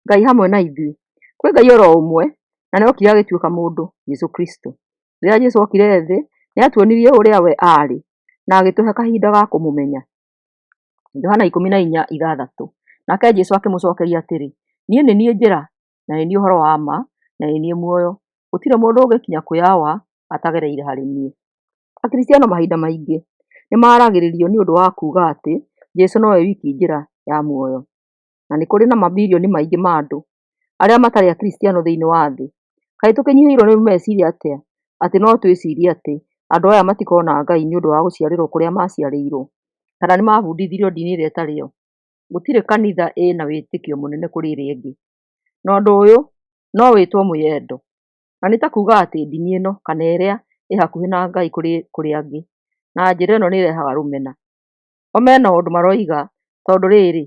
Ngai hamwe na ithuĩ. Kwĩ Ngai oro ũmwe, na nĩokire agĩtuĩka mũndũ, Jesũ Kristo. Rĩrĩa Jesũ okire thĩ, nĩatuonirie ũrĩa we aarĩ, na agĩtũhe kahinda ga kũmũmenya. Johana 14:6. Nake Jesũ akĩmũcokeria atĩrĩ, Niĩ nĩ niĩ njĩra, na nĩ niĩ ũhoro wa ma, na nĩ niĩ muoyo. Gũtirĩ mũndũ ũngĩkinya kwĩ Awa atagereire harĩ niĩ. Akristiano mahinda maingĩ nĩ maragĩrĩrio nĩ ũndũ wa kuuga atĩ Jesũ nowe wiki njĩra ya muoyo. Na nĩ kũrĩ na mabirioni maingĩ ma andũ arĩa matarĩ Akristiano thĩinĩ wa thĩ. Kaĩ tũkĩnyihĩirwo nĩ meciria atĩa atĩ no twĩcirie atĩ andũ aya matikona Ngai nĩ ũndũ wa gũciarĩrwo kũrĩa maciarĩirwo, kana nĩ mabundithirio ndini ĩrĩa ĩtarĩ yo? Gũtirĩ kanitha ĩna wĩtĩkio mũnene kũrĩ ĩrĩa ĩngĩ. Na ũndũ ũyũ no wĩtwo mwĩyendo, na nĩ ta kuuga atĩ ndini ĩno kana ĩrĩa ĩ hakuhĩ na Ngai kũrĩ kũrĩa angĩ, na njĩra ĩno nĩ ĩrehaga rũmena. O mena ũndũ maroiga tondũ rĩrĩ,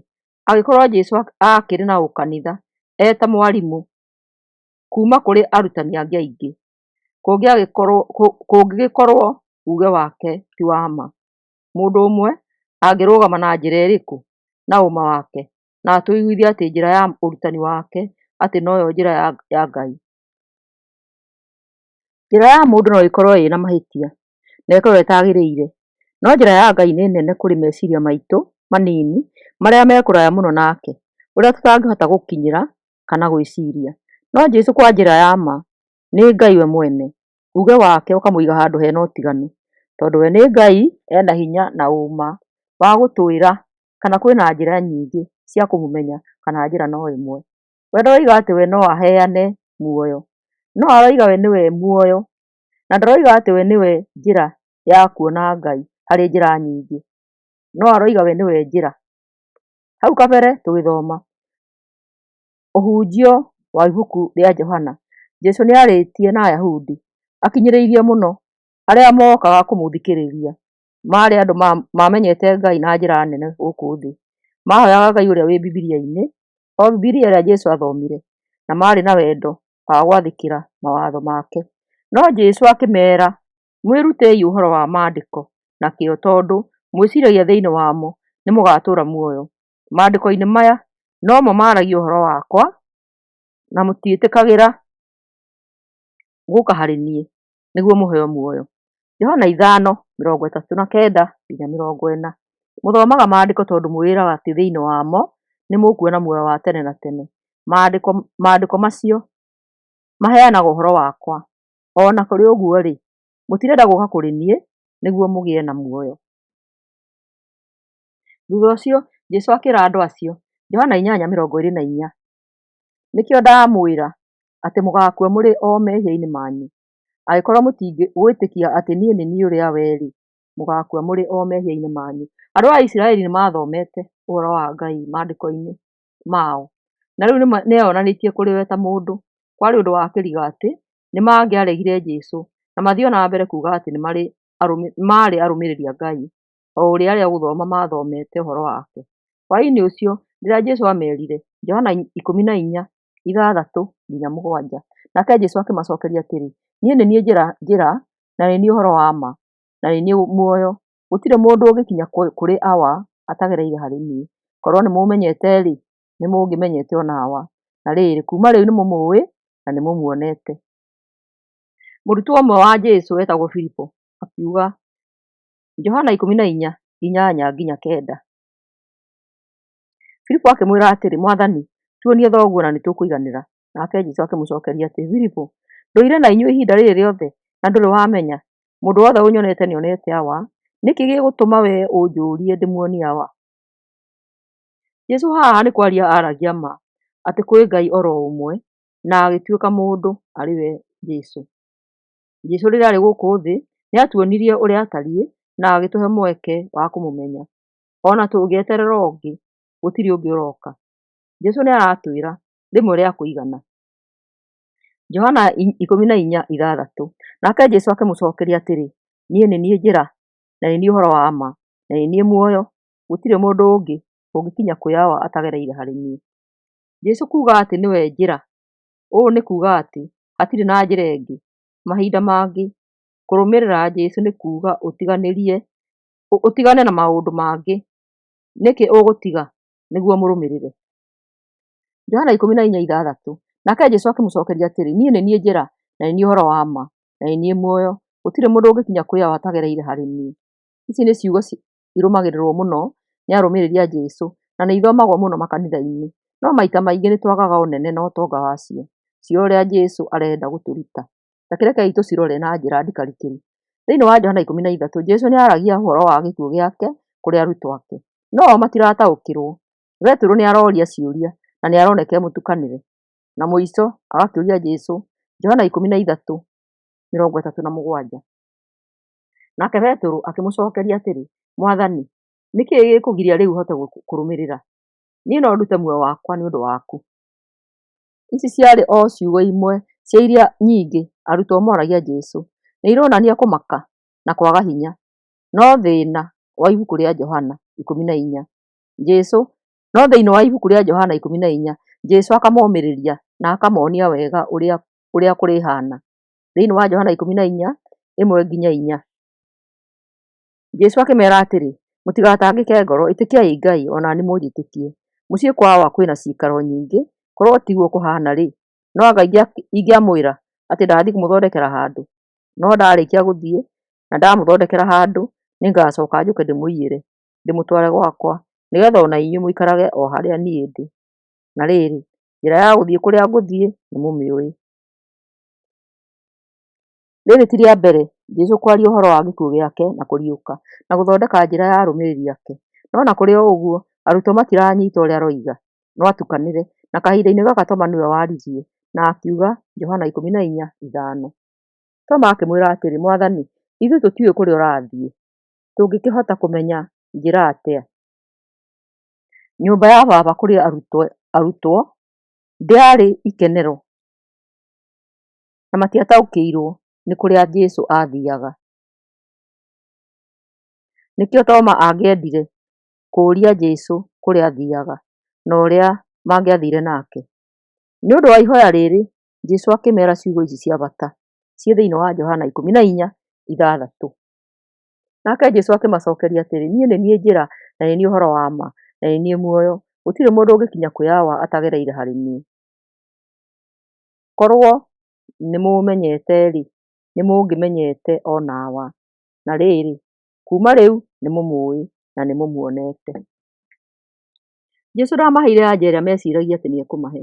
angĩkorwo Jesũ akĩrĩ na ũkanitha eta mwarimũ kuma kũrĩ arutani angĩ aingĩ, kũngĩgĩkorwo uge wake ti wa ma, mũndũ ũmwe angĩrũgama na njĩra ĩrĩkũ na ũma wake na atũiguithie atĩ njĩra ya ũrutani wake atĩ noyo njĩra ya Ngai? Njĩra ya mũndũ no ĩkorwo ĩna mahĩtia na ĩkorwo ĩtagĩrĩire, no njĩra ya Ngai nĩ nene kũrĩ meciria maitũ manini marĩa me kũraya mũno nake, ũrĩa tũtangĩhota gũkinyĩra kana gwĩciria. No Jesũ kwa njĩra ya ma nĩ Ngai we mwene, uge wake ũkamũiga handũ hena ũtiganu, tondũ we nĩ Ngai ena hinya na ũma wa gũtwĩra kana kwĩna njĩra nyingĩ cia kũmũmenya kana njĩra no ĩmwe. We ndaroiga atĩ we no aheane muoyo, no aroiga we nĩwe muoyo, na ndaroiga atĩ we nĩwe njĩra ya kuona Ngai harĩ njĩra nyingĩ, no aroiga we nĩwe njĩra. Hau kabere tũgĩthoma ũhunjio wa ibuku rĩa Johana, Jesũ nĩarĩtie na Ayahudi akinyĩrĩirie mũno arĩa mokaga kũmũthikĩrĩria. Marĩ andũ mamenyete Ngai na njĩra nene gũkũ thĩ. Mahoyaga Ngai ũrĩa wĩ Bibilia-inĩ, o Bibilia ĩrĩa Jesũ athomire, na marĩ na wendo wa gwathĩkĩra mawatho make. No Jesũ akĩmera, mwĩrutei ũhoro wa maandĩko na kĩyo tondũ mwĩciragia thĩinĩ wamo nĩ mũgatũũra muoyo. Maandĩko-inĩ maya nomo maragia ũhoro wakwa, na mũtiĩtĩkagĩra gũka harĩ niĩ nĩguo mũheo muoyo. Johana 5:39-40. Mũthomaga maandĩko tondũ mwĩĩraga atĩ thĩinĩ wamo nĩ mũkuona muoyo wa tene na tene. Maandĩko macio maheanaga ũhoro wakwa. O na kũrĩ ũguo-rĩ, mũtirenda gũka kũrĩ niĩ nĩguo mũgĩe na muoyo. Thutha ũcio Jesũ akĩra andũ acio, Johana 8:24, Nĩkĩo ndamwĩra atĩ mũgaakua mũrĩ o mehia-inĩ manyu. Angĩkorwo mũtingĩgwĩtĩkia atĩ niĩ nĩ niĩ ũrĩa we-rĩ, mũgaakua mũrĩ o mehia-inĩ manyu. Andũ a Isiraeli nĩ mathomete ũhoro wa Ngai maandĩko-inĩ mao, na rĩu nĩeyonanĩtie kũrĩ we ta mũndũ. Kwarĩ ũndũ wa kĩriga atĩ nĩ mangĩaregire Jesũ na mathiĩ o na mbere kuuga atĩ nĩ maarĩ arũmĩrĩri a Ngai, o ũrĩa arĩa gũthoma mathomete ũhoro wake. Hwaĩ-inĩ ũcio, rĩrĩa Jesũ aamerire, Johana 14:6-7. Nake Jesũ akĩmacokeria atĩrĩ, Niĩ nĩ niĩ njĩra, na nĩ niĩ ũhoro wa ma, na nĩ niĩ muoyo. Gũtirĩ mũndũ ũngĩkinya kũrĩ Awa atagereire harĩ niĩ. Korwo nĩ mũmenyete-rĩ, nĩ mũngĩmenyete o na Awa. Na rĩrĩ, kuuma rĩu nĩmũmũũĩ na nĩmũmuonete. Mũrutwo ũmwe wa Jesũ wetagwo Filipo akiuga, Johana 14:8-9. Filipo akĩmwĩra atĩrĩ, Mwathani, tuonie Thoguo na nĩtũkũiganĩra. Nake Jesũ akĩmũcokeria atĩrĩ, Filipo, ndũire na inyuĩ ihinda rĩrĩ rĩothe na ndũrĩ wamenya? Mũndũ wothe ũnyonete nĩonete Awa. Nĩkĩ gĩgũtũma wee ũnjũrie ndĩmuonie Awa? Jesũ haha nĩ kwaria aragia ma atĩ kwĩ Ngai oro ũmwe na agĩtuĩka mũndũ arĩ we Jesũ. Jesũ rĩrĩa arĩ gũkũ thĩ nĩatuonirie ũrĩa atariĩ na agĩtũhe mweke wa kũmũmenya. Ona tũngĩeterera ũngĩ, gũtirĩ ũngĩ ũroka. Jesũ nĩaratwĩra rĩmwe rĩa kũigana. Johana 14:6. Nake Jesũ akĩmũcokeria atĩrĩ, Niĩ nĩ niĩ njĩra, na nĩ niĩ ũhoro wa ma, na nĩ niĩ muoyo. Gũtirĩ mũndũ ũngĩ ũngĩkinya kwĩ Awa atagereire harĩ niĩ. Jesũ kuuga atĩ nĩwe njĩra, ũũ nĩ kuuga atĩ hatirĩ na njĩra ĩngĩ. Mahinda mangĩ, kũrũmĩrĩra Jesũ nĩ kuuga ũtigane na maũndũ mangĩ. Nĩkĩ ũgũtiga nĩguo ũmũrũmĩrĩre? Johana 14:6. Nake Jesũ akĩmũcookeria atĩrĩ, Niĩ nĩ niĩ njĩra, na nĩ niĩ ũhoro wa ma, na nĩ niĩ muoyo; gũtirĩ mũndũ ũngĩkinya kwĩ Awa atagereire harĩ niĩ. Ici nĩ ciugo irũmagĩrĩrwo mũno nĩ arũmĩrĩri a Jesũ na nĩ ithomagwo mũno makanitha-inĩ. No maita maingĩ nĩ twagaga ũnene na ũtonga wacio, cia ũrĩa Jesũ arenda gũtũruta. Ta kĩrekei tũcirore na njĩra ndikarikĩru. Thĩinĩ wa Johana 13, Jesũ nĩ aragia ũhoro wa gĩkuũ gĩake kũrĩ arutwo ake. No o matirataũkĩrwo. Petero nĩ aroria ciũria na nĩ aroneka e mũtukanĩre. Na mũico agakĩũria Jesũ, Johana 13:37. Nake Petero akĩmũcookeria atĩrĩ, Mwathani, nĩ kĩĩ gĩkũgiria rĩu hote gũkũrũmĩrĩra? Niĩ no ndute muoyo wakwa nĩ ũndũ waku. Ici ciarĩ o ciugo imwe cia iria nyingĩ arutwo moragia Jesũ. Nĩ ironania kũmaka na kwaga hinya. No thĩna wa ibuku rĩa Johana 14, Jesũ no thĩinĩ wa ibuku rĩa Johana 14, Jesũ akamomĩrĩria na akamonia wega ũrĩa kũrĩhana. Thĩinĩ wa Johana 14:1-4, Jesũ akĩmeera atĩrĩ, Mũtigatangĩke ngoro, ĩtĩkiai Ngai, o na niĩ mũnjĩtĩkie. Mũciĩ kwa Awa kwĩ na ciikaro nyingĩ, korwo tiguo kũhaana-rĩ, no anga ingĩamwĩra atĩ ndathiĩ kũmũthondekera handũ? No ndaarĩkia gũthiĩ na ndamũthondekera handũ, nĩngacooka njũke ndĩmũiyĩre, ndĩmũtware gwakwa, nĩgeetha o na inyuĩ mũikarage o harĩa niĩ ndĩ. Na rĩrĩ, njĩra ya gũthiĩ kũrĩa ngũthiĩ nĩmũmĩũĩ. Rĩrĩ ti rĩa mbere Jesũ kwaria ũhoro wa gĩkuũ gĩake na kũriũka na gũthondeka njĩra ya arũmĩrĩri ake. No na kũrĩ o ũguo, arutwo matiranyita ũrĩa aroiga. No atukanĩre, na kahinda-inĩ gaka Toma nĩwe waririe na akiuga Johana 14:5. Toma akĩmwĩra atĩrĩ, Mwathani, ithuĩ tũtiũĩ kũrĩa ũrathiĩ, tũngĩkĩhota kũmenya njĩra atĩa? Nyũmba ya baba kũrĩ arutwo ndĩarĩ ikenero na matiataũkĩirwo nĩ kũrĩa Jesũ aathiaga. Nĩkĩo Toma angĩendire kũũria Jesũ kũrĩa aathiaga na ũrĩa mangĩathire nake. Nĩ ũndũ wa ihoya rĩrĩ, Jesũ akĩmeera ciugo ici cia bata ciĩ thĩinĩ wa Johana 14:6. Nake Jesũ akĩmacookeria atĩrĩ, Niĩ nĩ niĩ njĩra, na nĩ niĩ ũhoro wa ma, na nĩ niĩ muoyo; gũtirĩ mũndũ ũngĩkinya kwĩ Awa atagereire harĩ niĩ. Korwo nĩmũũmenyete-rĩ, nĩmũngĩmenyete o na Awa; na rĩrĩ, kuuma rĩu nĩmũmũũĩ na nĩmũmuonete. Jesũ ndamaheire anja ĩrĩa meciragia atĩ nĩekũmahe.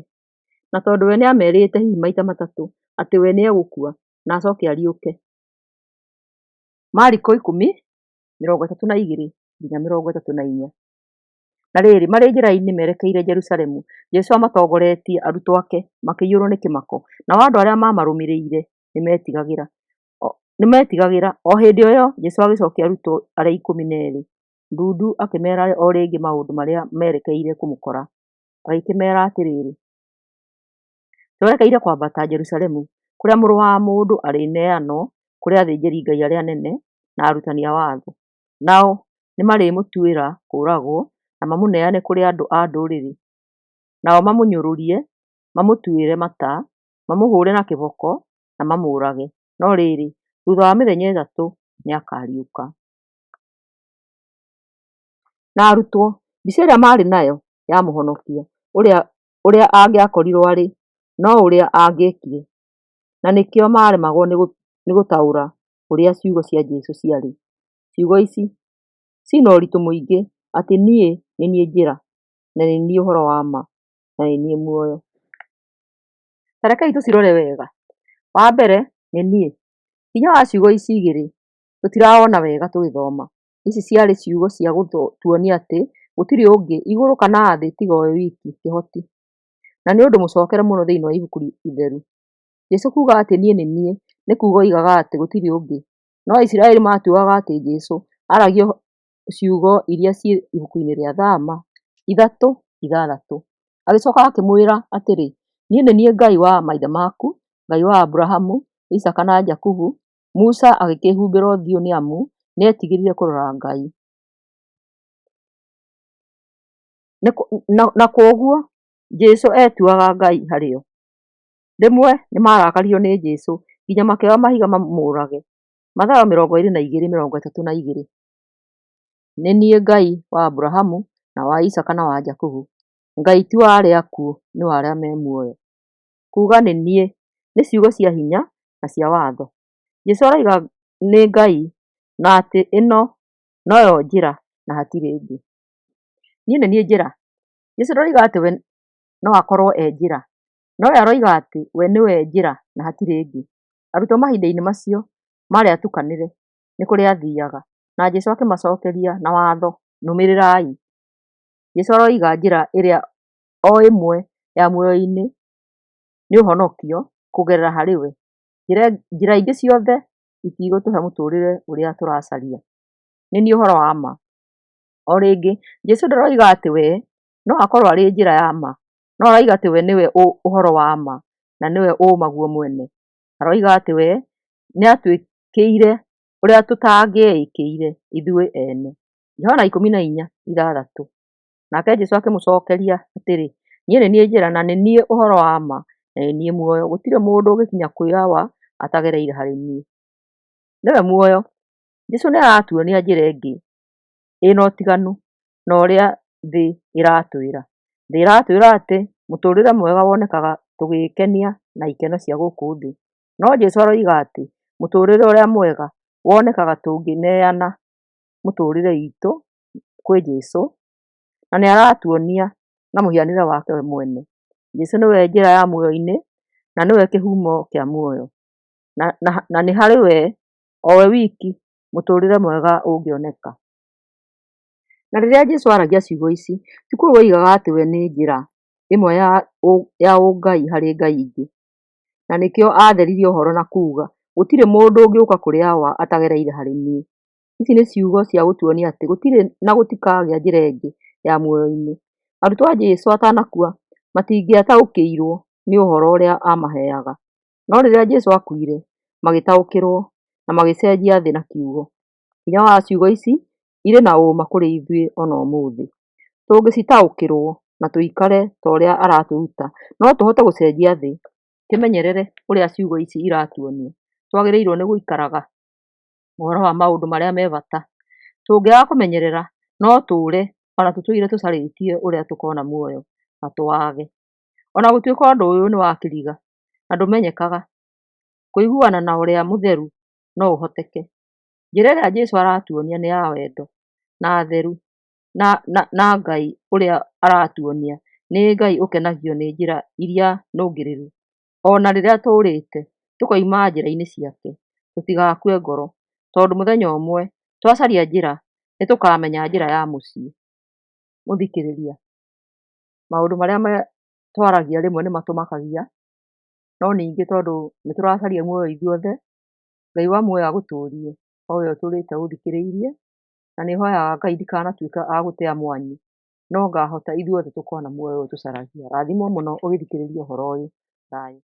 Na tondũ we nĩamerĩte hihi maita matatũ atĩ we nĩegũkua na acoke ariũke. Mariko 10:32-34. Na rĩrĩ, marĩ njĩra-inĩ merekeire Jerusalemu, Jesũ amatongoretie, arutwo ake makĩiyũrũo nĩ kĩmako, nao andũ arĩa maamarũmĩrĩire nĩmetigagĩra. O hĩndĩ o ĩyo Jesũ agĩcokia arutwo arĩa 12 ndundu akĩmeera o rĩngĩ maũndũ marĩa merekeire kũmũkora. Agĩkĩmeera atĩrĩ, Twerekeire kwambata Jerusalemu, kũrĩa Mũrũ wa Mũndũ arĩneanwo kũrĩ athĩnjĩri-Ngai arĩa anene na arutani a watho. Nao nĩmarĩmũtuĩra kũũragwo na mamũneane kũrĩ andũ a Ndũrĩrĩ. Nao mamũnyũrũrie, mamũtuĩre mata, mamũhũũre na kĩboko, na mamũũrage. No rĩrĩ, thuutha wa mĩthenya 3 nĩakariũka. Na arutwo, mbica ĩrĩa maarĩ nayo ya Mũhonokia ũrĩa angĩakorirũo arĩ, no ũrĩa angĩekire. Na nĩkĩo maaremagwo nĩ gũtaũra ũrĩa ciugo cia Jesũ ciarĩ. Ciugo ici cina ũritũ mũingĩ atĩ niĩ nĩ niĩ njĩra, na nĩ niĩ ũhoro wa ma, na nĩ niĩ muoyo. Ta rekei tũcirore wega. Wa mbere nĩ niĩ. Hinya wa ciugo ici igĩrĩ tũtirawona wega tũgĩthoma. Ici ciarĩ ciugo cia gũtuonia atĩ gũtirĩ ũngĩ igũrũ kana thĩ tiga we wiki kĩhoti. Na nĩ ũndũ mũcokere mũno thĩinĩ wa ibuku itheru. Jesũ kuuga atĩ niĩ nĩ niĩ nĩ kuuga oigaga atĩ gũtirĩ ũngĩ. No Aisiraeli matuaga atĩ Jesũ aragia ciugo iria ciĩ ibuku-inĩ rĩa Thama 3:6. Agĩcoka akĩmwĩra atĩrĩ, Niĩ nĩ niĩ Ngai wa maithe maku, Ngai wa Aburahamu, Isaaka na Jakubu. Musa agĩkĩĩhumbĩra ũthiũ nĩ amu nĩetigĩrire kũrora Ngai. Na kwoguo Jesũ etuaga Ngai harĩo. Rĩmwe nĩmarakaririo nĩ Jesũ nginya makĩoya mahiga mamũũrage. Mathayo 22:32. Nĩ niĩ Ngai wa Aburahamu na wa Isaaka na wa Jakubu. Ngai ti wa arĩa akuũ, nĩ wa arĩa me muoyo. Kuuga nĩ niĩ nĩ ciugo cia hinya na cia watho. Jesu aroiga nĩ Ngai na atĩ ĩno noyo njĩra na hatirĩ ĩngĩ. Niĩ nĩ niĩ njĩra. Jesu ndaroiga atĩ we no akorwo e njĩra, no we aroiga atĩ we nĩwe njĩra na hatirĩ ĩngĩ. Arutwo mahinda-inĩ macio marĩ atukanĩre nĩ kũrĩa athiaga, na Jesu akĩmacokeria na watho, nũmĩrĩrai. Jesu aroiga njĩra ĩrĩa o ĩmwe ya muoyo-inĩ nĩ ũhonokio kũgerera harĩ we. Njĩra ingĩ ciothe itigũtũhe mũtũrĩre ũrĩa tũracaria. Nĩ niĩ ũhoro wa ma. O rĩngĩ, Jesu ndaroiga atĩ we no akorwo arĩ njĩra ya ma, no aroiga atĩ we nĩwe ũhoro wa ma na nĩwe ũũma guo mwene. Aroiga atĩ we nĩatwĩkĩire ũrĩa tũtangĩeĩkĩire ithuĩ ene. Johana 14:6. Nake Jesu akĩmũcokeria atĩrĩ, niĩ nĩ niĩ njĩra na nĩ niĩ ũhoro wa ma na nĩ niĩ muoyo, gũtirĩ mũndũ ũngĩkinya kwĩ Awa atagereire harĩ niĩ. Nĩwe muoyo. Jesu nĩ aratuonia njĩra ĩngĩ ĩna ũtiganu na ũrĩa thĩ ĩratwĩra. Thĩ ĩratwĩra atĩ mũtũrĩre mwega wonekaga tũgĩĩkenia na ikeno cia gũkũ thĩ. No Jesu aroiga atĩ mũtũrĩre ũrĩa mwega wonekaga tũngĩneana mũtũrĩre witũ kwĩ Jesu, na nĩ aratuonia na mũhianĩre wake we mwene. Jesu nĩwe njĩra ya muoyo-inĩ na nĩwe kĩhumo kĩa muoyo, na nĩ harĩ we o we wiki mũtũrĩre mwega ũngĩoneka. Na rĩrĩa Jesu aragia ciugo ici, ti kuuga oigaga atĩ we nĩ njĩra ĩmwe ya ũngai harĩ Ngai ingĩ. Na nĩkĩo atheririe ũhoro na kuuga, gũtirĩ mũndũ ũngĩũka kũrĩ Awa atagereire harĩ niĩ. Ici nĩ ciugo cia gũtuonia atĩ gũtirĩ na gũtikagĩa njĩra ĩngĩ ya muoyo-inĩ. Arutwo a Jesu atanakua matingĩataũkĩirwo nĩ ũhoro ũrĩa amaheaga. No rĩrĩa Jesu akuire, magĩtaũkĩrwo na magĩcenjia thĩ na kiugo. Hinya wa ciugo ici irĩ na ũũma kũrĩ ithuĩ ona ũmũthĩ. Tũngĩcitaũkĩrwo na tũikare ta ũrĩa aratũruta, no tũhote gũcenjia thĩ. Kĩmenyerere ũrĩa ciugo ici iratuonia. Twagĩrĩirwo nĩ gũikaraga ũhoro wa maũndũ marĩa me bata. Tũngĩaga kũmenyerera no tũũre ona tũtũire tũcarĩtie ũrĩa tũkona muoyo na tũwage. Ona gũtuĩka ũndũ ũyũ nĩ wa kĩriga na ndũmenyekaga, kũiguana na ũrĩa mũtheru no ũhoteke. Njĩra ĩrĩa Jesu aratuonia nĩ ya wendo na theru, na Ngai ũrĩa aratuonia nĩ Ngai ũkenagio nĩ njĩra iria nũngĩrĩru. Ona rĩrĩa tũũrĩte tũkoima njĩra-inĩ ciake, tũtigakue ngoro, tondũ mũthenya ũmwe twacaria njĩra nĩtũkamenya njĩra ya mũciĩ. Mũthikĩrĩria, maũndũ marĩa twaragia rĩmwe nĩ matũmakagia, no ningĩ tondũ nĩ tũracaria muoyo ithuothe, Ngai wa muoyo agũtũrie o we ũtũrĩte ũthikĩrĩirie, na nĩ hoyaga Ngai ndikanatuĩke a gũtea mwanyu, no ngahota ithuothe tũkona muoyo ũyũ tũcaragia. Rathimwo mũno ũgĩthikĩrĩria ũhoro ũyũ. Thayũ.